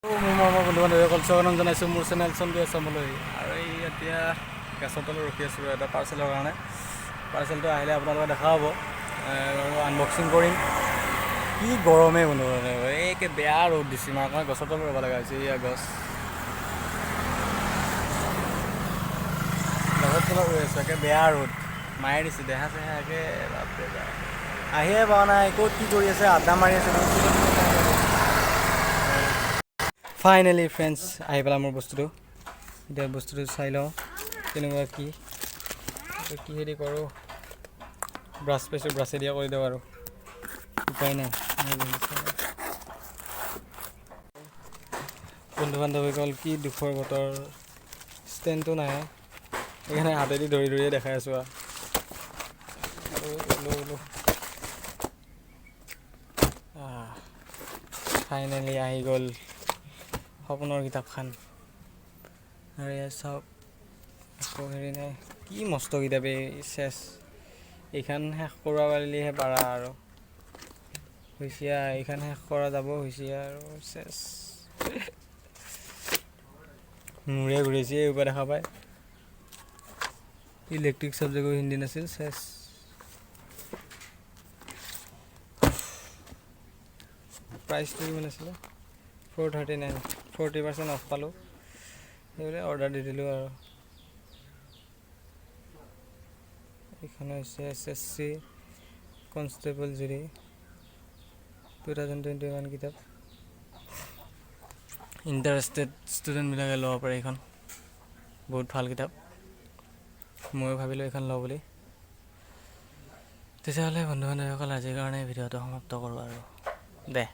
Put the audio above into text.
মোৰ মৰমৰ বন্ধু বান্ধৱীসকল, স্বাগতম জনাইছোঁ মোৰ চেনেল চন্দু আছামলৈ। আৰু এই এতিয়া গছৰ তলত ৰখি আছোঁ এটা পাৰ্চেলৰ কাৰণে। পাৰ্চেলটো আহিলে আপোনালোকে দেখা হ'ব আৰু আনবক্সিং কৰিম। কি গৰমে বন্ধু বান্ধৱ, একে বেয়া ৰ'দ দিছে। মাৰ কাৰণে গছৰ তলত ৰ'ব লগা হৈছে। এয়া গছ, গছৰ তলত ৰৈ আছোঁ। একে বেয়া ৰ'দ মাৰি দিছে, দেহা চেহা একে বাপৰে বাপ। আহিয়ে পোৱা নাই, ক'ত কি কৰি আছে, আড্ডা মাৰি আছে। ফাইনেলি ফ্ৰেণ্ডছ, আহি পেলাই মোৰ বস্তুটো। এতিয়া বস্তুটো চাই লওঁ কেনেকুৱা কি। এতিয়া কিহেদি কৰোঁ? ব্ৰাছ পাইছোঁ, ব্ৰাছে দিয়ে কৰি দিওঁ আৰু উপায় নাই। বন্ধু বান্ধৱীসকল, কি দুখৰ বতৰ, ষ্টেণ্ডটো নাই, সেইকাৰণে হাতেদি ধৰি ধৰিয়ে দেখাই আছোঁ। আৰু ফাইনেলি আহি গ'ল সপোনৰ কিতাপখন। আৰু ইয়াত চাওক, একো হেৰি নাই। কি মস্ত কিতাপ এই! চেচ, এইখন শেষ কৰিব পাৰিলেহে পাৰা আৰু হৈছে। এইখন শেষ কৰা যাব হৈছে আৰু চেচ। মূৰে ঘূৰাইছে এই সোপা দেখা পায়। ইলেক্ট্ৰিক ছাবজেক্টো হিন্দী নাছিল, চেচ। প্ৰাইচটো কিমান আছিলে? 439, 40% অফ পালোঁ, সেইবুলি অৰ্ডাৰ দি দিলোঁ। আৰু এইখন হৈছে SSC constable GD 2021 কিতাপ। ইণ্টাৰেষ্টেড ষ্টুডেণ্টবিলাকে ল'ব পাৰে এইখন, বহুত ভাল কিতাপ। ময়ো ভাবিলোঁ এইখন লওঁ বুলি। তেতিয়াহ'লে বন্ধু বান্ধৱীসকল, আজিৰ কাৰণে ভিডিঅ'টো সমাপ্ত কৰোঁ আৰু দে।